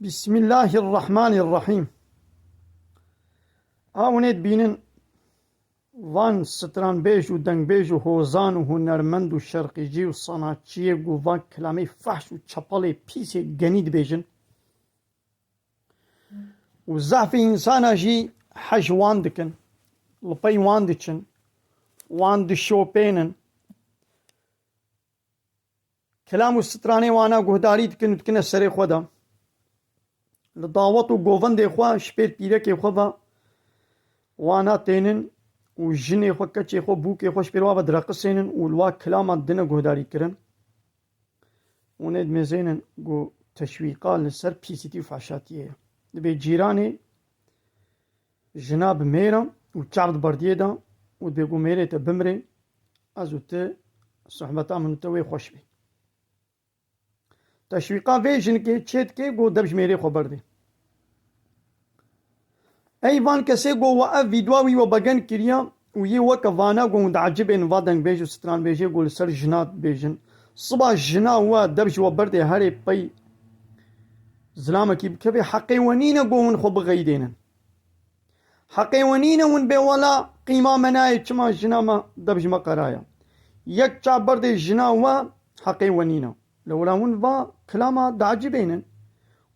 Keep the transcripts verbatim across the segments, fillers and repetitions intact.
Bismillahirrahmanirrahîm. A hûn ê dibînin van stranbêj û dengbêj û hozan û hunermend û şerqîcî û sanatçiyê ku van kilamê fehş û çepelê pîsê genî dibêjin û zehfê însana jî hej wan dikin, li pey wan diçin, wan dişopênin. Kilam û stranê wana guhdarî dikin û dikine serê xwe de. Li dawet û govendê xwe ji pêr pîrekê xwe ve wana tênin û jinê xwe, keçê xwe, bûkê xwe ji pêr wa ve direqisênin û li wa kilama dine guhdarî kirin. Hûn ê dimêzênin ku teşwîqa li ser pîsîtî û fehşatiyê ye. Dibê cîranê jina bi mêr e û çav di berdiyê de û dibê ku mêrê te bimrê, ez û tu, sohbeta min û te wê xweş bê. Teşwîqa vê jinikê çê dike ku dev ji mêrê xwe berdê. Ey van kesê ku we ev vîdyoa wî we begen kiriya û yê weke vana ku hûn diecibên va dengbêj û stranbêjê ku li ser jina dibêjin, siba jina we dev ji we berdê herê pey zilamekî bikevê, heqê we nîne ku hûn xwe bixeydênin. Heqê we nîne hûn bê wela qîma me nayê, çima jina me dev ji me qeraya. Yek çav berdê jina we, heqê we nîne. Lewla hûn va kilama diecibênin.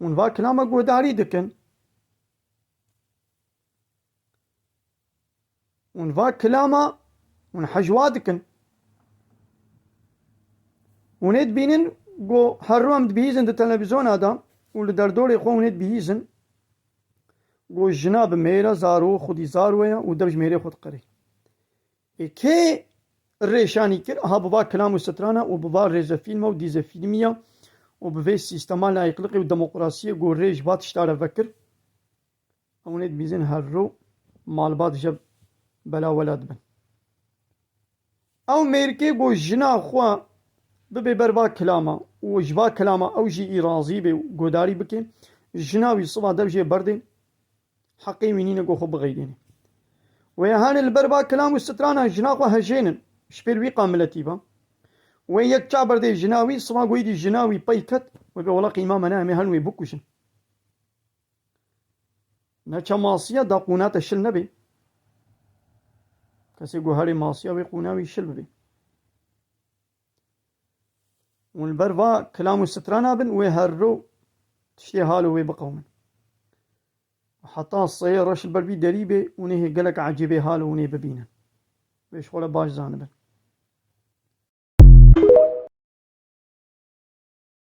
Hûn va kilama guhdarî dikin. Hûn va kilama hûn hejwa dikin. Hûn ê dibînin ku her ro em dibihîzin di televîzyona de û li derdorê xwe hûn ê dibihîzin ku jina bi mêr e, zaro xwedî zaro ye û dev ji mêrê xwe diqerê. Ê kê rêşanî kir? Aha bi va kilam û strana û bi va rêzefîlma û dîzefîlmiya û bi vê sîstema layîqliqê û demokrasiyê ku rê ji va tişta re vekir. Hûn ê dibîzin her ro malbat ji bela wela dibin. Ew mêrikê ku jina xwe bibe ber va kilama û ji va kilama ew jî îrazî bê û guhdarî bike, jina wî siba dev jê berdê, heqê wî nîne ku xwe bixeydêne. Wê hane li ber va kilam û strana jina xwe hejênin, ji pêr wî qamiletî be. Wê yek çav berdê jina wî, siba ku êdî jina wî pey ket, wê bê wela qîma me nayê, em ê herin wê bikujin. Neçe masiya da qûna te şil nebê. Kesê ku herê masiya wê qûna wî şil bibê. Hûn li ber va kilam û strana bin, wê her ro tiştê halo wê biqewmin. Heta sê reş li ber vî derî bê, hûn ê hê gelek ecêbê halo hûn ê bibînin. Wê ji xwe re baş zanibin.